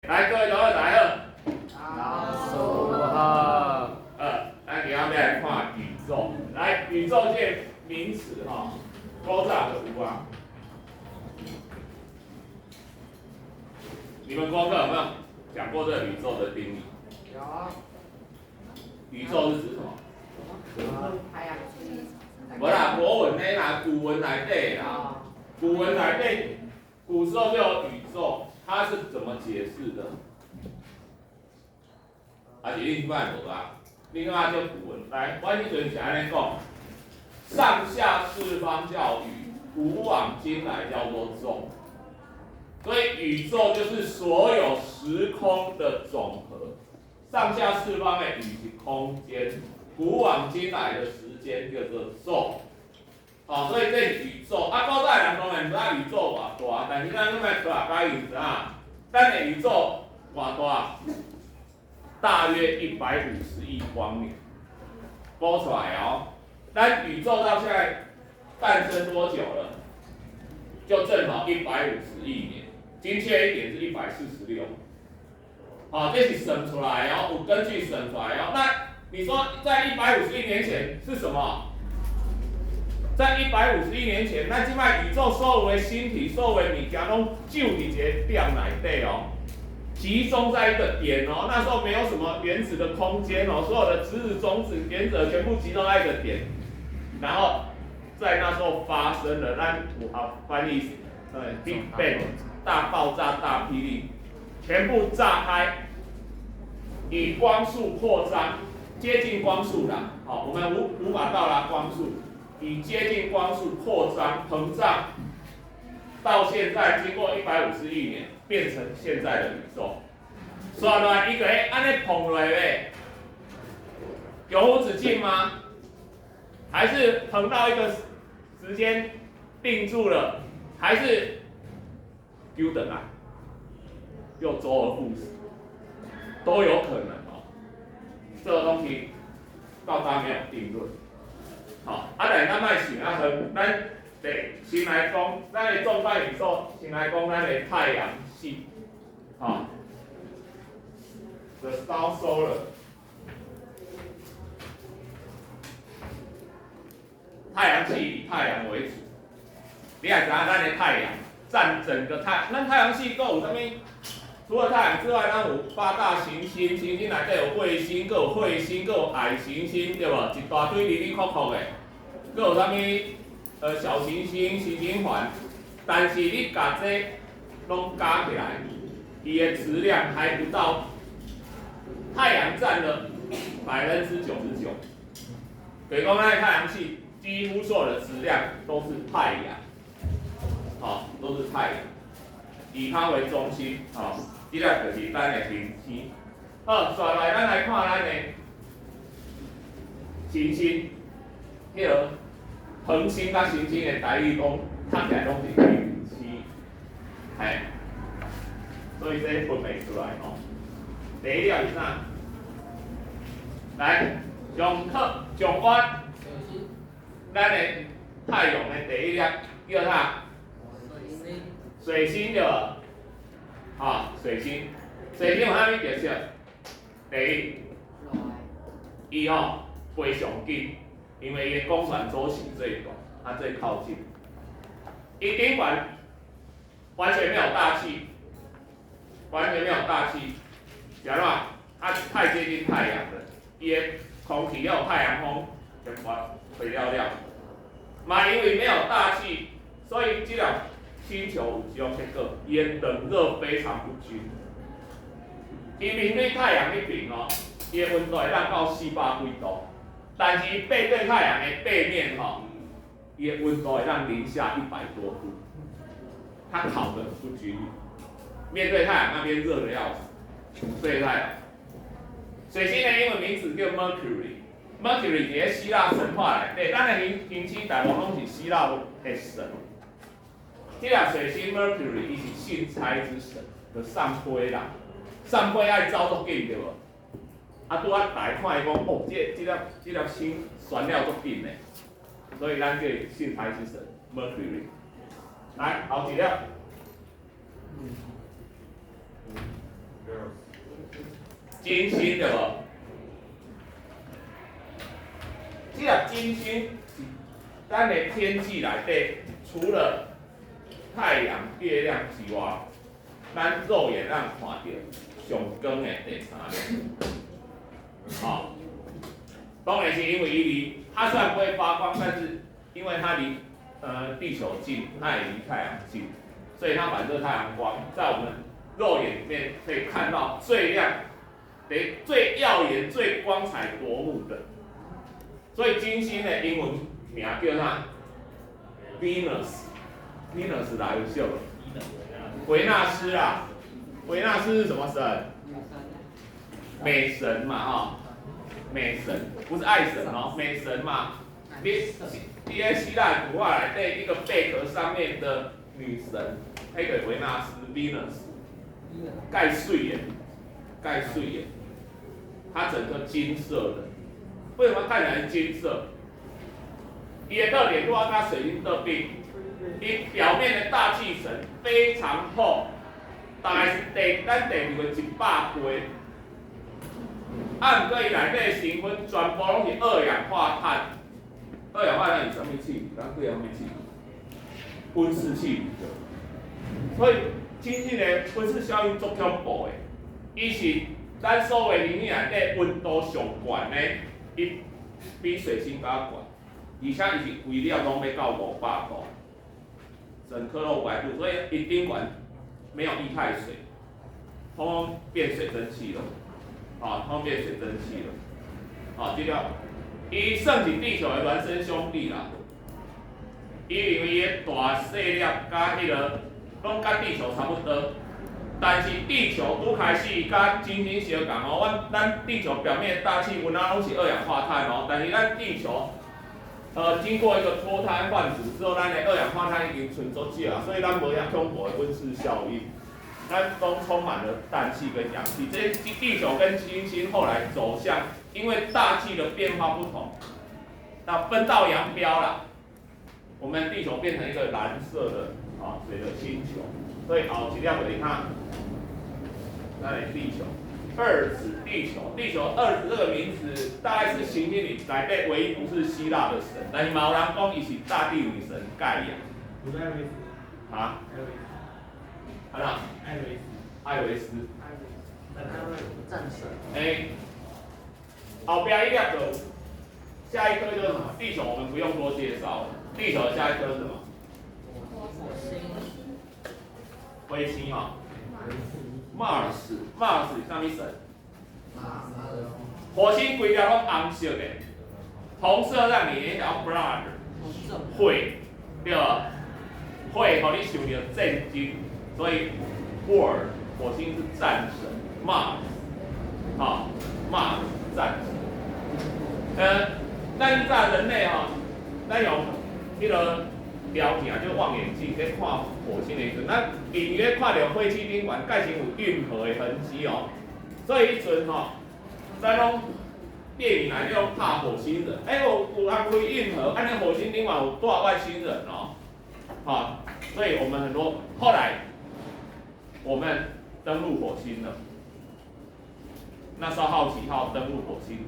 來，各位同學大家好。老師好。咱今仔欲來看宇宙。來，宇宙這個名詞吼，古早就有啊。你們功課有沒有講過這個宇宙的定義？有。宇宙是指什麼？太陽系。無啦，國文的啦，古文內底啦，古文內底，古時候就有宇宙，它是怎麼解釋的？還是你這擺無啊？你感覺這古文，來，我彼陣是按呢講，上下四方叫宇，古往今來叫做宙，所以宇宙就是所有時空的總和。上下四方的宇是空間，古往今來的時間叫做宙。哦，所以這是宇宙。啊，古早人當然毋知影宇宙偌大，但是咱這擺科學家伊知影，咱的宇宙偌大？大約150億光年，估出來哦。咱宇宙到現在誕生多久了？就正好150億年，精確一點是146。好，這是算出來哦，有根據算出來哦。那你說在150億年前是什麼？在150億年前，咱這擺宇宙所有的星體、所有的物件攏聚佇一個點內底哦，集中在一個點哦。那時候沒有什麼原子的空間哦，所有的質子、中子、原子全部集中在一個點，然後在那時候發生了，咱有好翻譯，Big Bang 大爆炸、大霹靂，全部炸開，以光速擴張，接近光速啦，好，我們無法到達光速。以接近光速擴張膨脹，到現在經過150億年，變成現在的宇宙。煞落來，伊就會按呢膨落來咧，永無止境嗎？還是膨到一個時間定住了？還是丟等來，又周而復始，都有可能哦。這個東西到達沒有定論。好，啊，但是咱莫想啊遠，咱得先來講，咱的縱貫宇宙，先來講咱的太陽系，好，The Star Solar，太陽系以太陽為主，你也知影咱的太陽佔整個太，咱太陽系閣有啥物？除了太陽之外，咱有八大行星，行星內底有衛星，閣有彗星，閣有矮行星，對無？一大堆哩哩扣扣的，閣有啥物？小行星、行星環，但是你共這攏加起來，伊的質量還不到太陽佔了99%。等於講，咱的太陽系幾乎所有的質量都是太陽，好，都是太陽，以它為中心，好。這個就是咱的行星。好，煞來咱來看咱的行星，彼個恆星佮行星的台語講，讀起來攏是行星，嘿，所以這分袂出來吼。第一粒是啥？來，上課上關，咱的太陽的第一粒叫啥？水星。水星對無？啊，水星，水星有啥物特色？第一，伊吼飛上緊，因為伊的公轉週期最短，它最靠近。伊頂懸完全沒有大氣，完全沒有大氣，是按怎？它太接近太陽了，伊的空氣還有太陽風全部吹了了。嘛，因為沒有大氣，所以這粒星球有一種結果，伊的冷熱非常不均。伊面對太陽彼邊哦，伊的溫度會當到400幾度，但是背對太陽的背面吼，伊的溫度會當零下100多度，它烤得不均勻。面對太陽那邊熱得要死，對太陽。水星的英文名字叫 Mercury，Mercury 佇咧希臘神話內底，咱的行星大部分攏是希臘的神。這粒水星 Mercury，伊是信差之神，就送批啦，送批愛走足緊對無？啊，拄仔大家看伊講，哦，這粒星旋了足緊的，所以咱叫伊信差之神 Mercury。來，後一粒。金星對無？這粒金星是咱的天際內底，除了太陽、月亮之外，咱肉眼咱看著上光的第三粒。好，當然是因為伊離，它雖然不會發光，但是因為它離地球近，它也離太陽近，所以它反射太陽光，在我們肉眼裡面可以看到最亮、得最耀眼、最光彩奪目的。所以金星的英文名叫啥？Venus，Venus 來有笑？維納斯啊，維納斯是什麼神？美神嘛，哈，美神不是愛神哦，美神嘛。你喺希臘古話內底一個貝殼上面的女神，彼個維納斯 Venus，蓋水的，蓋水的，它整個金色的，為什麼看起來是金色？伊的特點，如果佮水星對比，伊表面的大氣層非常厚，大概是咱地球的100倍。啊，毋過伊內底的成分全部攏是二氧化碳。二氧化碳是啥物氣？咱叫啥物氣？溫室氣體。所以金星的溫室效應足恐怖的，伊是咱所有行星內底溫度上懸的，伊比水星閣較懸，而且伊是規粒攏欲到500度，整顆都500度，所以伊頂懸沒有液態水，通通變水蒸氣了，啊，通通變水蒸氣了，啊，這個伊算是地球的孪生兄弟啦。伊因為伊的大細粒佮彼個攏佮地球差不多，但是地球拄開始佮金星相仝哦，咱地球表面的大氣溫啊攏是二氧化碳哦，但是咱地球經過一個脫胎換骨之後，咱的二氧化碳已經剩足少啊，所以咱無遐恐怖的溫室效應，咱都充滿了氮氣跟氧氣。這地球跟金星後來走向，因為大氣的變化不同，那分道揚鑣啦。我們地球變成一個藍色的啊，這個星球，所以後一粒就是看，咱的地球，Earth 地球，地球 Earth 這個名字大概是行星裡內底唯一不是希臘的神，但是嘛有人講伊是大地女神蓋亞。不是艾維斯。啊？艾維斯。啊哪？艾維斯。艾維斯。戰神。欸，後壁一粒就下一顆就是什麼？地球我們不用多介紹了。地球下一顆是什麼？火星。火星啊。Mars，Mars 是啥物神？火星規粒攏紅色的，紅色讓你聯想到 blood，血，對無？血予你想著戰爭，所以 war，火星是戰神，Mars，好，Mars 戰神。咱以早人類吼，咱用彼個瞄鏡，就望遠鏡咧看火星的時陣，咱隱約看著火星頂懸蓋成有運河的痕跡哦。所以彼陣吼，咱攏電影內底攏拍火星人，欸，有人開運河，按呢火星頂懸有蹛外星人哦，好，所以我們很多後來我們登陸火星了，那時候好奇號登陸火星，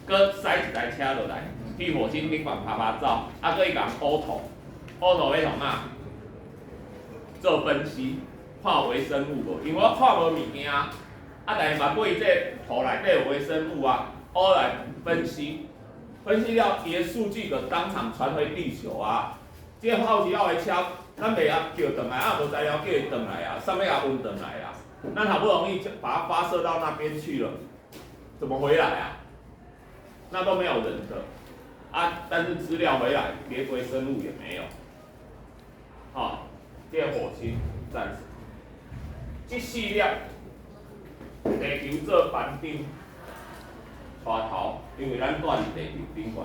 閣駛一台車落來，去火星頂懸拍拍照，啊，閣伊共烏塗，烏塗欲創啥？做分析，看有微生物無？因為我看無物件，啊，但是嘛過伊這塗內底有微生物啊，烏來分析，分析了伊的數據就當場傳回地球啊。這個好奇號的車，咱袂曉叫轉來，啊無材料叫伊轉來啊，啥物也運轉來啊？咱好不容易就把它發射到那邊去了，怎麼回來啊？那都沒有人的，啊，但是資料回來，連微生物也沒有。好，這個火星戰神，這四粒地球做班長，帶頭，因為咱蹛佇地球頂懸，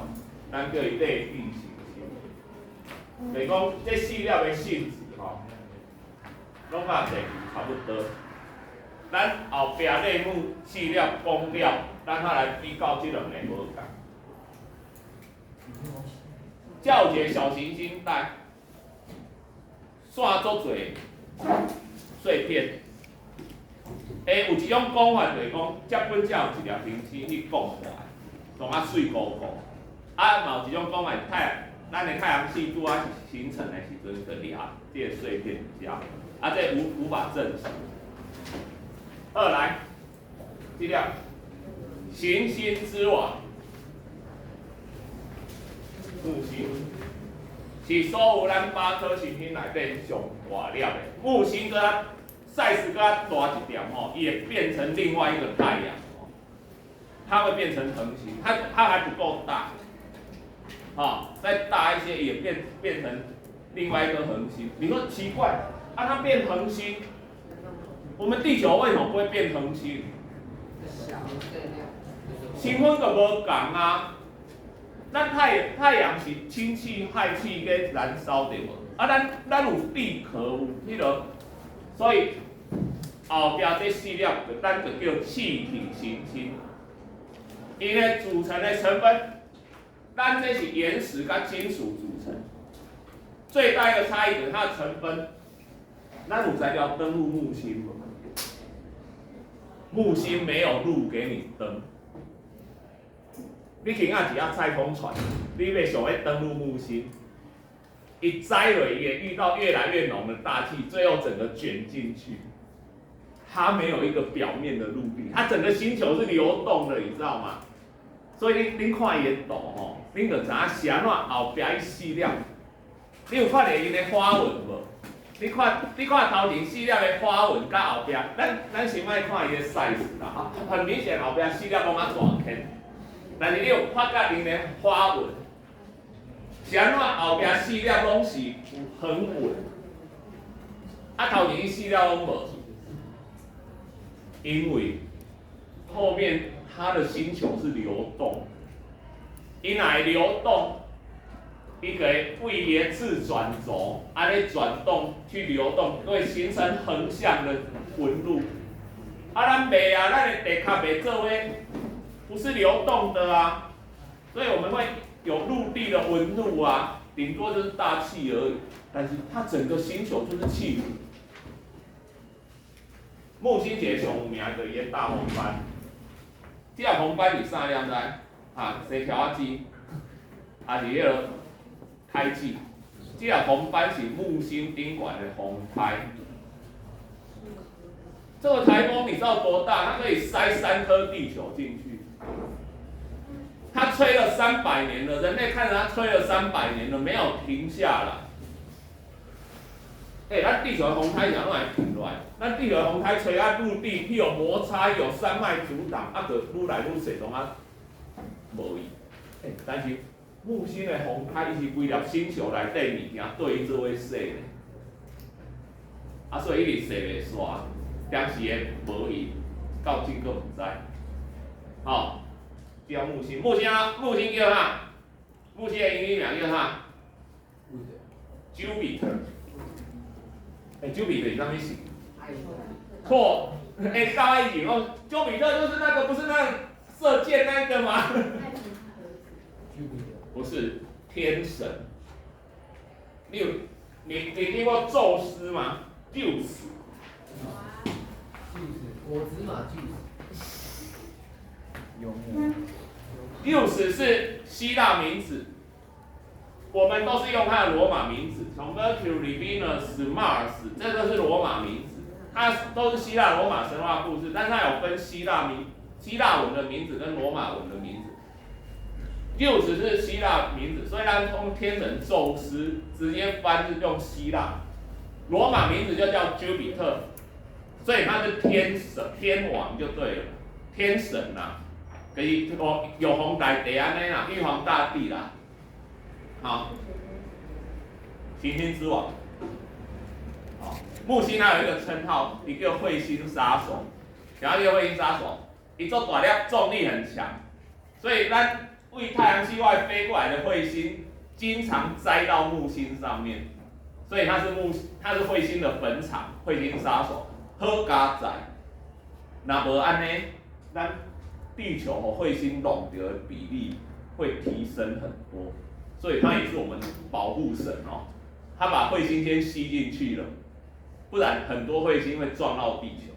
咱叫伊類地行星。就是講這四粒的性質吼，攏佮地球差不多。咱後壁類目四粒講了，咱仔來比較這兩个無仝。遮有一個小行星帶，散足濟碎片。欸，有一種講法就是講，這本才有一粒行星去降落來，當啊媠糊糊。啊，嘛有一種講法，咱的太陽系拄仔形成的時陣，就掠這個碎片遮。啊，這無法證實。好，來，這粒行星之王，木星，是所有咱八顆行星內底上大粒的。木星閣較 size 閣較大一點吼，伊會變成另外一個太陽，它會變成恆星，它還不夠大，吼，再大一些也變成另外一顆恆星。你說奇怪，啊，它變恆星，我們地球為什麼不會變恆星？成分就無仝啊。咱太陽是氫氣、氦氣咧燃燒對無？啊，咱有地殼有彼個，所以後壁這四粒，咱就叫氣體行星。𪜶的組成的成分，咱這是岩石佮金屬組成。最大一個差異就是它的成分。咱有材料登陸木星無？木星沒有路給你登。你去啊一架太空船，你欲想欲登陸木星，伊載落伊會遇到越來越濃的大氣，最後整個捲進去。它沒有一個表面的陸地，它整個星球是流動的，你知道嗎？所以你看伊的圖吼，恁就知影是按怎後壁彼四粒，你有看著𪜶的花紋無？你看頭前四粒的花紋佮後壁，咱先莫看伊的 size 啦，很明顯後壁四粒攏較大顆，但是你有發覺𪜶的花紋，是按怎後壁四粒攏是有橫紋，啊頭前四粒攏無，因為後面它的星球是流動，伊若會流動，伊就會為伊的自轉軸按呢轉動去流動，會形成橫向的紋路。啊，咱袂啊，咱的地殼袂做伙，不是流動的啊，所以我們會有陸地的紋路啊，頂多就是大氣而已。但是它整個星球就是氣體。木星一個上有名就是伊的大紅斑，這個紅斑是啥？你知？啊，生柱仔舌，還是彼個胎記？這個紅斑是木星頂懸的風颱。這個颱風你知道多大？它可以塞三顆地球進去。它吹了三百年了，人類看著它吹了三百年了，沒有停下來。欸，咱地球的風颱是按怎會停落來？咱地球的風颱吹啊，陸地彼有摩擦，有山脈阻擋，啊，就愈來愈細，攏啊無去。欸，但是木星的風颱，伊是規粒星球內底物件對伊做伙洗呢。啊，所以一直洗袂煞，當時會無去，到今閣毋知。吼，叫木星，木星啊，木星叫啥？木星的英語名叫啥？Jupiter。欸，丘比特是啥物星？錯，欸，大家一起哦，丘比特就是那個，不是那個射箭那個嗎？不是，天神。你有你聽過宙斯嗎？宙斯。果子嘛，juice。有沒宙斯是希臘名字，我們都是用他的羅馬名字，從 Mercury、Venus、Mars，這都是羅馬名字，它都是希臘羅馬神話故事，但是它有分希臘文的名字跟羅馬文的名字。宙斯是希臘名字，所以他用天神宙斯直接翻是用希臘，羅馬名字就叫丘比特，所以他是天神天王就對了，天神呐，就是哦玉皇大帝按呢啦，玉皇大帝啦，好，行星之王，好，木星還有一個稱號，一個彗星殺手，然後一個彗星殺手，伊做大粒，重力很強，所以咱為太陽系外飛過來的彗星，經常栽到木星上面，所以它是彗星的墳場，彗星殺手，好佳哉，若無按呢，咱地球予彗星弄著的比例會提升很多，所以它也是我們保護神哦，它把彗星先吸進去了，不然很多彗星會撞到地球。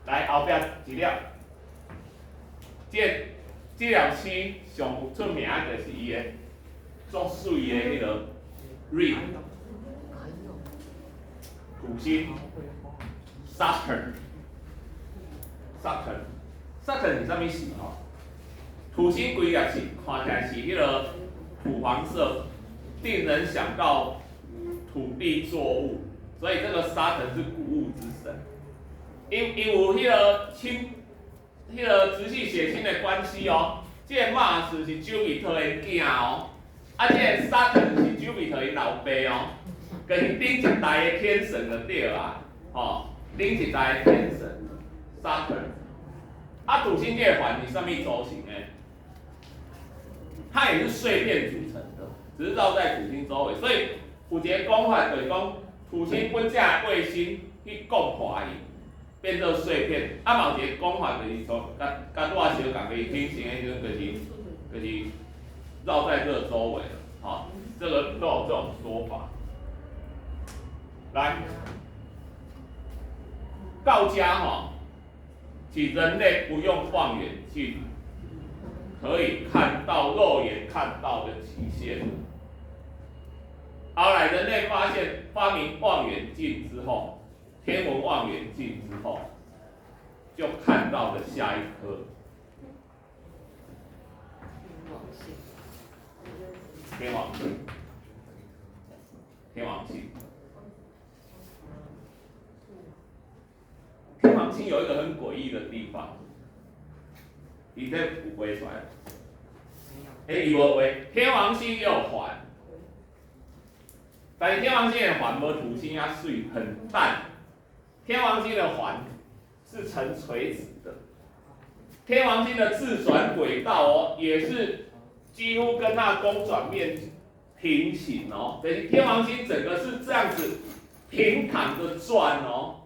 來後壁一粒，這粒星上有出名就是伊的足媠的彼個 ring，土星，Saturn，Saturn，Saturn 是啥物事吼？土星規粒是看起來是彼個土黃色，令人想到土地作物，所以這個 Saturn 是谷物之神。因有彼個親，彼個直系血親的關係哦。這個 Mars 是丘比特的囝哦，啊，這個 Saturn 是丘比特𪜶老爸哦，就是頂一代的天神就對啊，吼，頂一代的天神 Saturn。啊，土星這個環是啥物組成的？它也是碎片組成的，只是繞在土星周圍，所以有一個講法就是講，土星本只衛星去摃破伊，變做碎片。啊，嘛有一個講法就是說，佮拄仔相仝，伊平行的時陣就是繞在這個周圍了，吼，這個都有這種說法。來，到遮吼，是人類不用望遠鏡可以看到肉眼看到的極限。後來人類發現發明望遠鏡之後，天文望遠鏡之後，就看到了下一顆天王星。天王星。天王星有一個很詭異的地方，伊這有畫出來，欸，伊無畫。天王星也有環，但是天王星的環無土星遐媠，很淡。天王星的環是呈垂直的，天王星的自轉軌道哦，也是幾乎跟它公轉面平行哦。等於天王星整個是這樣子平躺着轉哦。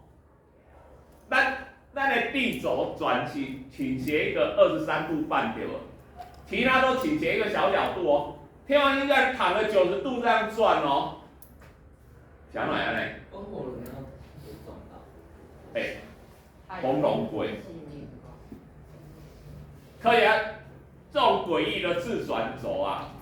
咱的地軸轉傾斜一個23度半對無？其他都傾斜一個小角度哦。天王星在躺了90度這樣轉哦。想哪樣呢？欸，紅龍鬼。科學家這種詭異的自轉軸啊，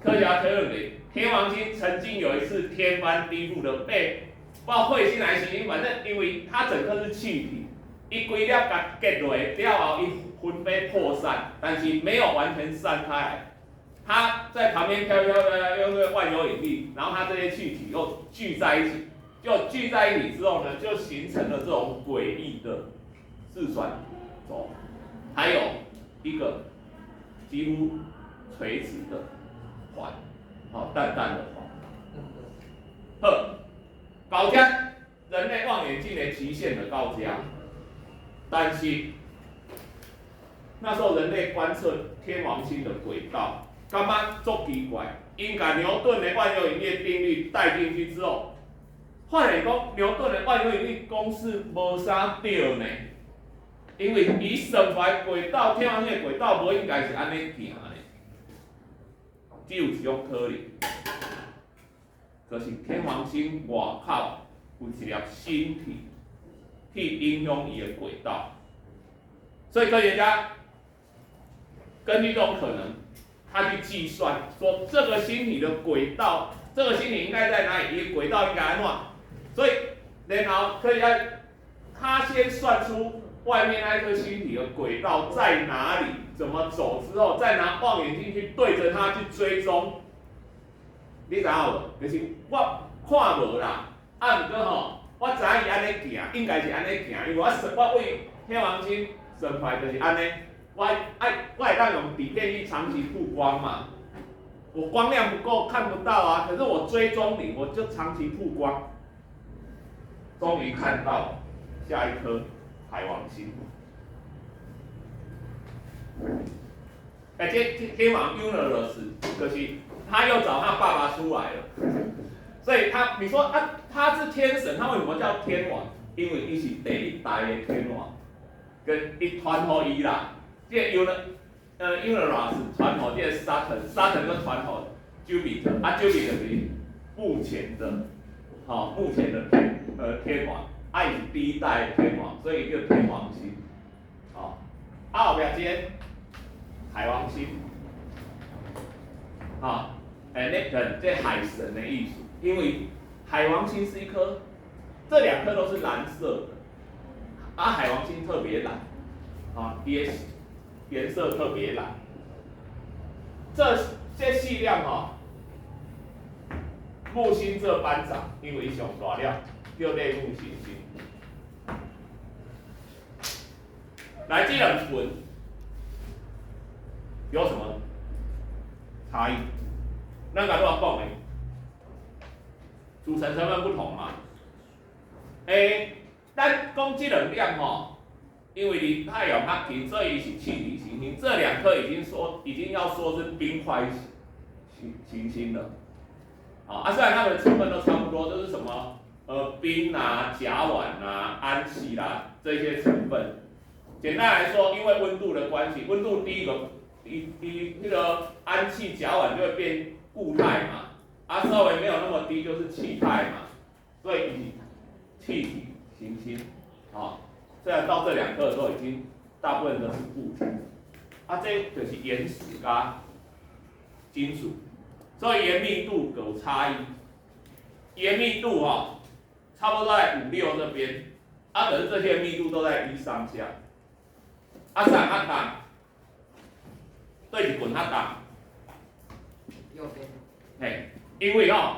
科學家推論的，天王星曾經有一次天翻地覆的被，不知道彗星還是行星，反正因為它整個是氣體，伊規粒共結落了後，伊魂飛魄散，但是沒有完全散開來，它在旁邊飄飄飄，用這個萬有引力，然後它這些氣體又聚在一起，就聚在一起之後呢，就形成了這種詭異的自轉軸，還有一個幾乎垂直的環，好淡淡的環。好，到這人類望遠鏡的極限的到這，但是那時候人類觀測天王星的軌道，感覺足奇怪，𪜶共牛頓的萬有引力定律帶進去之後，發現講牛頓的萬有引力公式無啥對呢，因為伊算出來軌道，天王星的軌道無應該是按呢行的，只有一種可能，就是天王星外口有一粒星體去影響伊的軌道，所以科學家根據這種可能，他去計算說這個星體的軌道，這個星體應該在哪裡？伊的軌道應該按怎？所以，然後科學家他先算出外面那顆星體的軌道在哪裡，怎麼走之後，再拿望遠鏡去對着它去追蹤。你知影無？就是我看無啦，啊，毋過吼，我知影伊按呢行，應該是按呢行，因為我算我為天王星算出來就是按呢，我愛我會當用底片去長期曝光嘛，我光亮不夠看不到啊，可是我追蹤你，我就長期曝光，終於看到下一顆海王星。欸，這天王 Uranus 就是他又找他爸爸出來了，所以他你說啊，他是天神，他為什麼叫天王？因為伊是第一代的天王，跟伊傳予伊啦。這個 Uranus 傳予這個 Saturn，Saturn 閣傳予 Jupiter，啊 Jupiter 是目前的，吼，目前的天王，啊啊，伊是第一代天王，所以叫天王星。哦，啊後壁這个海王星，啊，欸，那個這海神的意思，因為海王星是一顆，這兩顆都是藍色的，啊，海王星特別藍，啊，伊的顏色特別藍。這四粒吼，木星做班長，因為伊上大粒，叫類木行星。來，這兩群有什麼差異？咱共你講的，組成成分不同嘛。欸，咱講這兩粒吼，因為離太陽較近，所以是氣體行星。這兩顆已經要說是冰塊行星了。啊，雖然它們的成分都差不多，就是什麼冰啊、甲烷啊、氨氣啦這些成分。簡單來說，因為溫度的關係，溫度低個低低那個氨氣、甲烷就會變固態嘛，啊，稍微沒有那麼低就是氣態嘛，所以以氣體行星，啊，雖然到這兩顆的時候已經大部分都是固體，啊，這就是岩石加金屬，所以密度有差異，鹽密度哦，差不多在五六這邊，啊，可是這些密度都在一上下。啊，啥較重？佗一群較重？右邊。嘿，因為吼，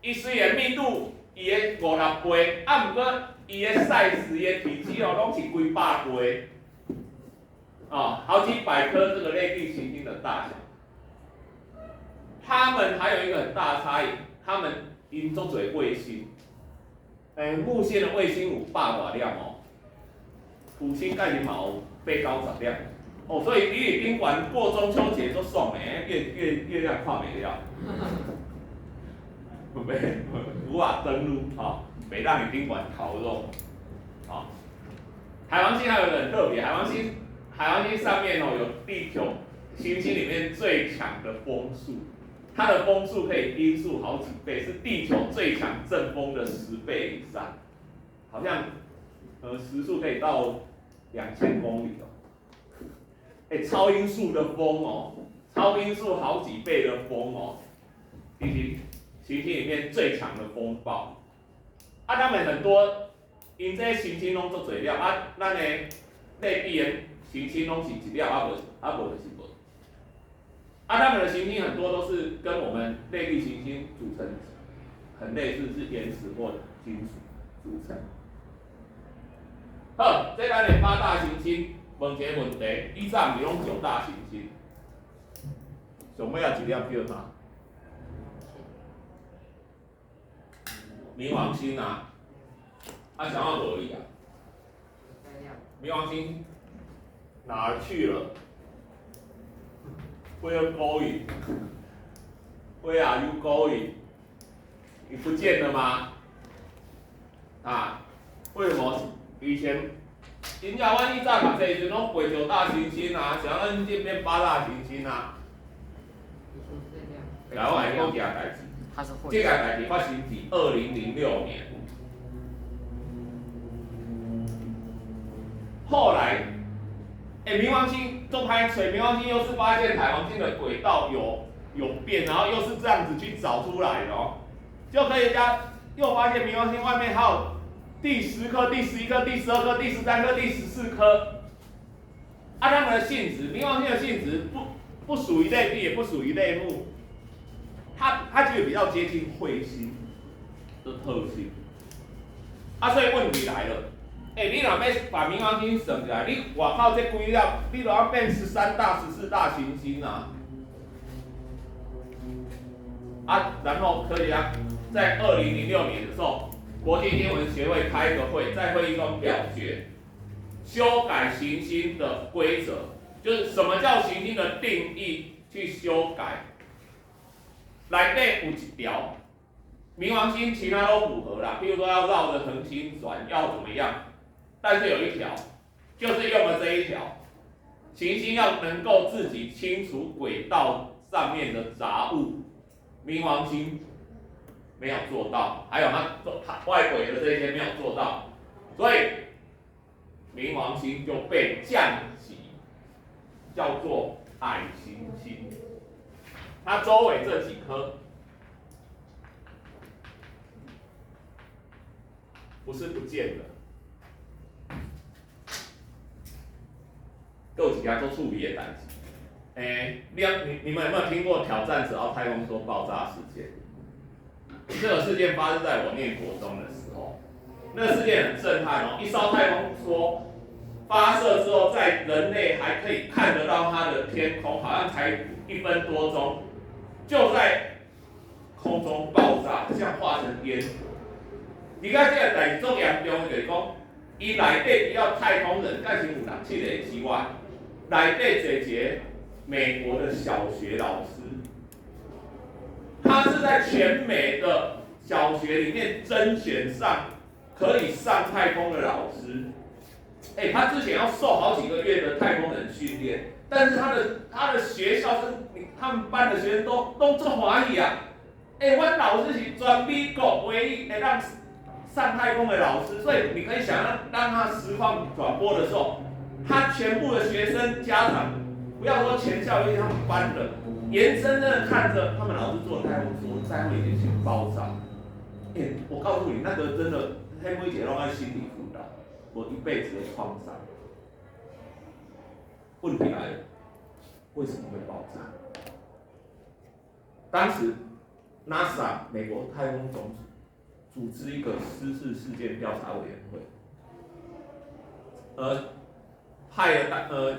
伊雖然密度伊的五六倍，啊，毋過伊的 size、伊的體積哦，攏是幾百倍，哦，好幾百顆這個類地行星的大小。他們還有一個很大的差異，他們𪜶足濟衛星，欸，木星的衛星有百外粒哦，土星蓋是嘛有八九十粒，哦，所以你佇頂懸過中秋節足爽的，月亮看袂了，袂無法登陸，吼，袂當佇頂懸烤肉，吼。海王星還有一個很特別，海王星上面哦有地球行星裡面最強的風速，它的風速可以音速好幾倍，是地球最強陣風的10倍以上，好像時速可以到2000公里哦，欸，超音速的風哦，超音速好幾倍的風哦，以及行星裡面最強的風暴。啊，他們很多，𪜶這行星攏足濟粒，啊，咱的類地的行星攏是一粒，啊無，啊無就是無。啊，他們的行星很多都是跟我們類地行星組成很類似，是岩石或金屬組成。好，這咱的八大行星，問一個問題：以前毋是攏九大行星？上尾仔一粒叫啥？冥王星啊，啊，啥物無伊啊？冥王星哪兒去了？Where going? Where are you going? 你不見了嗎？啊？為什麼？以前，真正阮以早讀冊時陣，攏背九大行星啊，啥咱這變八大行星啊。來，我來講一件代誌。這件代誌發生佇2006年。後來，欸，冥王星都歹揣，冥王星又是發現海王星的軌道有變，然後又是這樣子去找出來的哦，就科學家又發現冥王星外面還有第10顆、第11顆、第12顆、第13顆、第14顆，啊，它們的性質，冥王星的性質不屬於類地，也不屬於類木，它就比較接近彗星的特性。啊，所以問題來了，欸，你若欲把冥王星算起來，你外口這幾粒，你都要變13大、14大行星啊！啊，然後科學家在2006年的時候，國際天文學會開一個會，在會議中表決修改行星的規則，就是什麼叫行星的定義去修改。內底有一條，冥王星其他都符合啦，譬如說要繞着恆星轉，要怎麼樣，但是有一條，就是用了這一條，行星要能夠自己清除軌道上面的雜物，冥王星沒有做到，還有它外軌的這些沒有做到，所以冥王星就被降级，叫做矮行星。它周围这几颗不是不见了，阁有一件足趣味的代誌。欸，你們有沒有聽過挑戰者號太空梭爆炸事件？這個事件發生在我念國中的時候，那個事件很震撼哦。一艘太空梭發射之後，在人類還可以看得到它的天空，好像才1分多鐘，就在空中爆炸，像化成煙火。你看這個代誌足嚴重的，就是講，伊內底除了太空人，蓋是有六七個之外，內底坐一個美國的小學老師，他是在全美的小學裡面甄選上可以上太空的老師。欸，他之前要受好幾個月的太空人訓練，但是他的學校是他們班的學生都足歡喜啊！欸，阮老師是全美國唯一會當上太空的老師，所以你可以想象，當他實況轉播的時候，他全部的學生家長，不要說全校，因為他們班的，眼睜睜的看着他們老師坐太空梭在他們眼前爆炸。欸，我告訴你，那個真的，彼每一個攏愛心理輔導，我一輩子的創傷。問題來了，為什麼會爆炸？當時 NASA 美國太空總署組織一個失事事件調查委員會，派了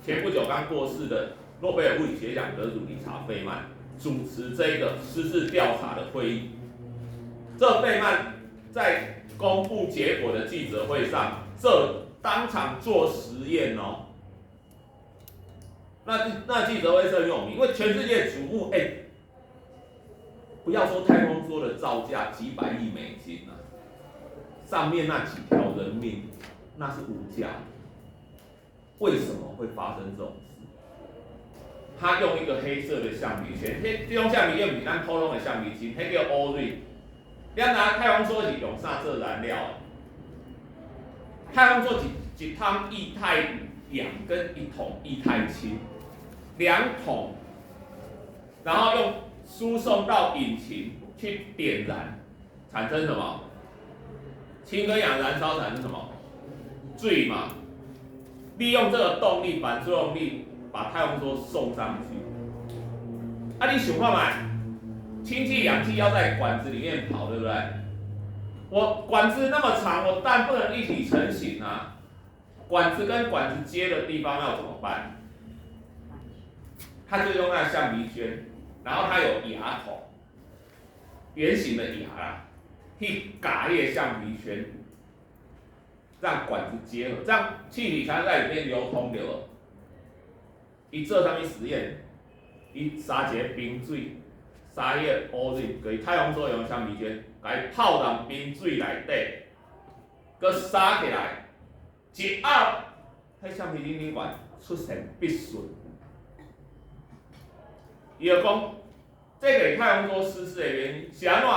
前不久剛過世的諾貝爾物理學獎得主理查費曼主持這個失事調查的會議。這費曼在公布結果的記者會上，這當場做實驗哦。那記者會是很有名，因為全世界矚目，欸，不要說太空梭的造價幾百億美金啊，上面那幾條人命那是無價。為什麼會發生這種事？他用一個黑色的橡皮圈，這種橡皮圈毋是咱普通的橡皮筋，彼叫 O-ring。你知影太空梭是用啥做燃料的？太空梭一桶液態氧跟一桶液態氫，2桶，然後用輸送到引擎去點燃，產生什麼？氫跟氧燃燒產生什麼？水嘛。利用這個動力反作用力，把太空梭送上去。啊，你想看覓？氫氣、氧氣要在管子裡面跑，對不對？我管子那麼長，我但不能一體成型啊。管子跟管子接的地方要怎麼辦？他就用那橡皮圈，然後它有牙筒，圓形的牙啦，去夾彼个橡皮圈，讓管子結合，這樣氣體才能在裡面流通對無？伊做啥物實驗？伊撒一個冰水，撒彼个 O-ring，就是太空梭用橡皮圈，共伊泡佇冰水內底，閣撒起來，一壓，彼橡皮筋頂懸出現筆順。伊就講，這個太空梭失事的原因是按怎？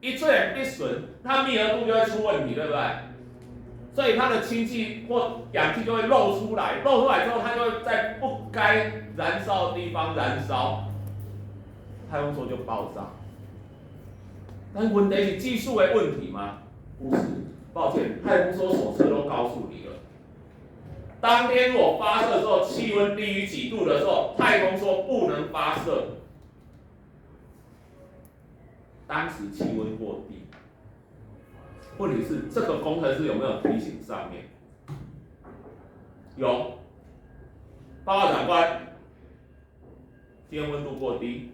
伊出現筆順，它密合度就會出問題，對不對？所以它的氫氣或氧氣就會漏出來，漏出來之後，它就會在不該燃燒的地方燃燒，太空梭就爆炸。但問題是技術的問題嗎？不是，抱歉，太空梭手冊都告訴你了。當天如果發射的時候氣溫低於幾度的時候，太空梭不能發射。當時氣溫過低。問題是這個工程師有沒有提醒上面？有。報告長官，今天溫度過低，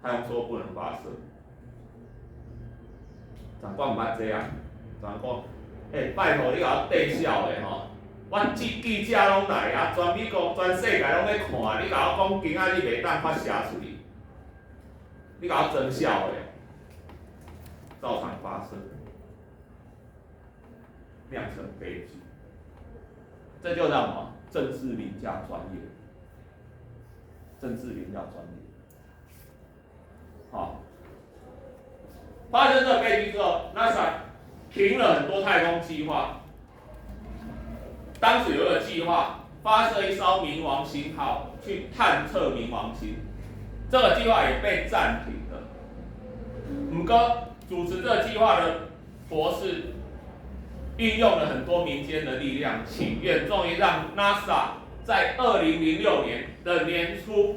太空梭不能發射。長官毋捌這樣，長官，欸，拜託你共我缀痟的吼！我記者攏來啊，全美國、全世界攏咧看，你共我講今仔日袂當發射出去，你共我裝痟的，照常發射，釀成悲劇。這就叫什麼？政治凌駕專業，政治凌駕專業。好，發生這個悲劇之後，NASA 停了很多太空計劃。當時有一個計劃，發射一艘冥王星號去探測冥王星，這個計劃也被暫停了。毋過主持這個計劃的博士，運用了很多民間的力量，請願，終於讓 NASA 在2006年的年初，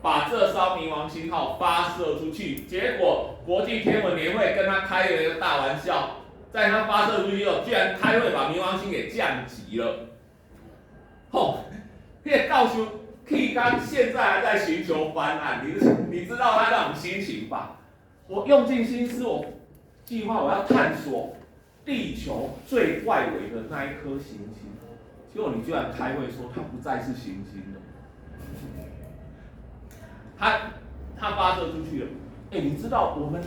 把這艘冥王星號發射出去。結果國際天文年會跟他開了一個大玩笑，在他發射出去後，居然開會把冥王星給降級了。吼，彼個教授氣到現在還在尋求翻案，你知道他那種心情吧？我用盡心思，我計劃我要探索地球最外圍的那一顆行星，結果你居然開會說它不再是行星了。它發射出去了，欸，你知道我們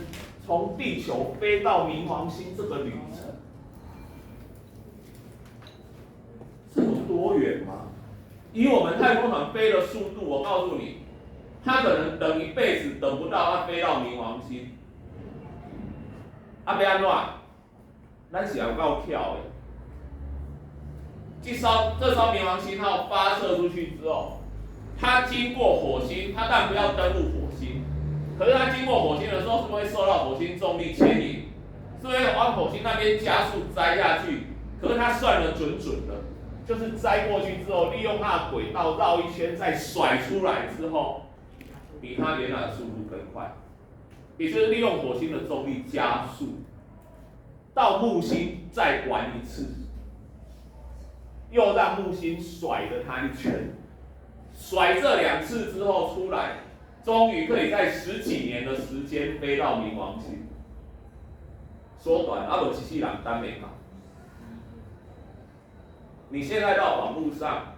從地球飛到冥王星這個旅程是有多遠嗎？以我們太空船飛的速度，我告訴你，它可能等一輩子等不到它飛到冥王星。啊，欲按怎？咱是有夠巧的。這艘冥王星號發射出去之後，它經過火星，它當然不要登陸火星，可是它經過火星的時候，是不是會受到火星重力牽引？是不是往火星那邊加速栽下去？可是它算得準準的，就是栽過去之後，利用它的軌道繞一圈，再甩出來之後，比它原來的速度更快，也就是利用火星的重力加速，到木星再玩一次，又讓木星甩了它一圈。甩這兩次之後出來，終於可以在十幾年的時間飛到冥王星，縮短啊，無一世人等袂到。你現在到網路上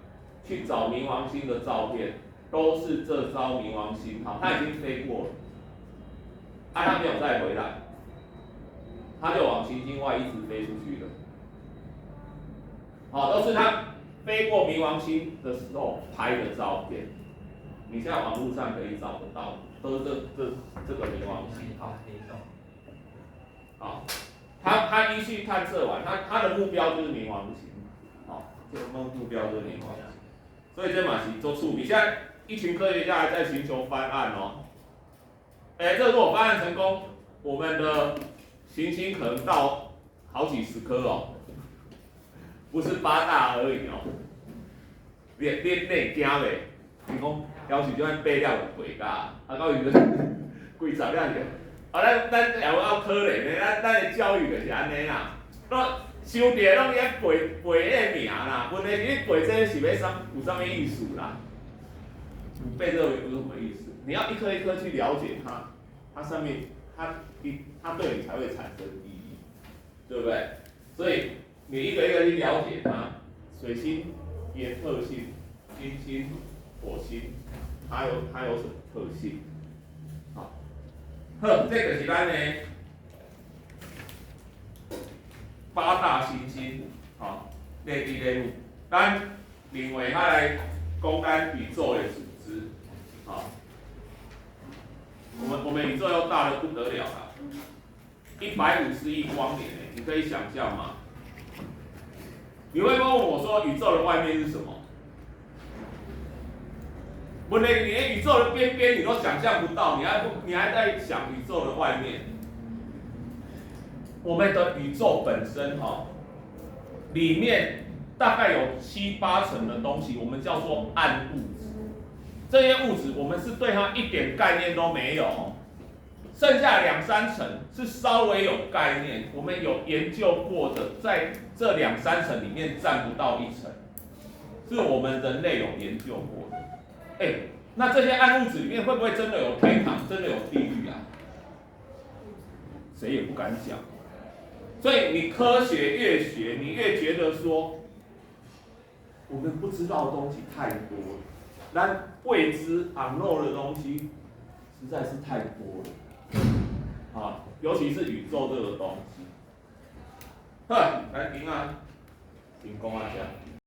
去找冥王星的照片，都是這艘冥王星號，它已經飛過了，啊，它沒有再回來，它就往行星外一直飛出去了。好，都是它飛過冥王星的時候拍的照片，你現在網路上可以找得到，都是這個冥王星號。好，它依序探測完，它的目標就是冥王星，好，這個目標就是冥王星，所以這嘛是足趣味。現在一群科學家還在尋求翻案哦。欸，這如果翻案成功，我們的行星可能到好幾十顆哦。不是八大而已哦，你會驚袂？你講要是這按八粒就背甲，啊到時陣幾十粒就，啊咱也有夠可憐的，咱的教育就是按呢啦，攏想著攏愛背背彼個名啦，問題是你背這個是欲啥有啥物意思啦？背這個有什麼意思？你要一顆一顆去了解它，它上面它對你才會產生意義，對不對？所以你一個一個去了解它，水星的特性，金星、火星，它有什麼特性？好，好，這個是咱的八大行星，好，列地列入。咱另外較來講咱宇宙的組織，好，我們宇宙又大得不得了了，150億光年，你可以想象嗎？你會問我說宇宙的外面是什麼？問題你連宇宙的邊邊你都想象不到，你還在想宇宙的外面？我們的宇宙本身哈，裡面大概有七八成的東西，我們叫做暗物質。這些物質我們是對它一點概念都沒有，剩下兩三成是稍微有概念，我們有研究過的，在這兩三成裡面佔不到一成，是我們人類有研究過的。欸，那這些暗物質裡面會不會真的有天堂，真的有地獄啊？誰也不敢講。所以你科學越學，你越覺得說，我們不知道的東西太多了，咱未知 unknown 的東西實在是太多了，啊，尤其是宇宙這個東西。好，來停啊，停講啊遮。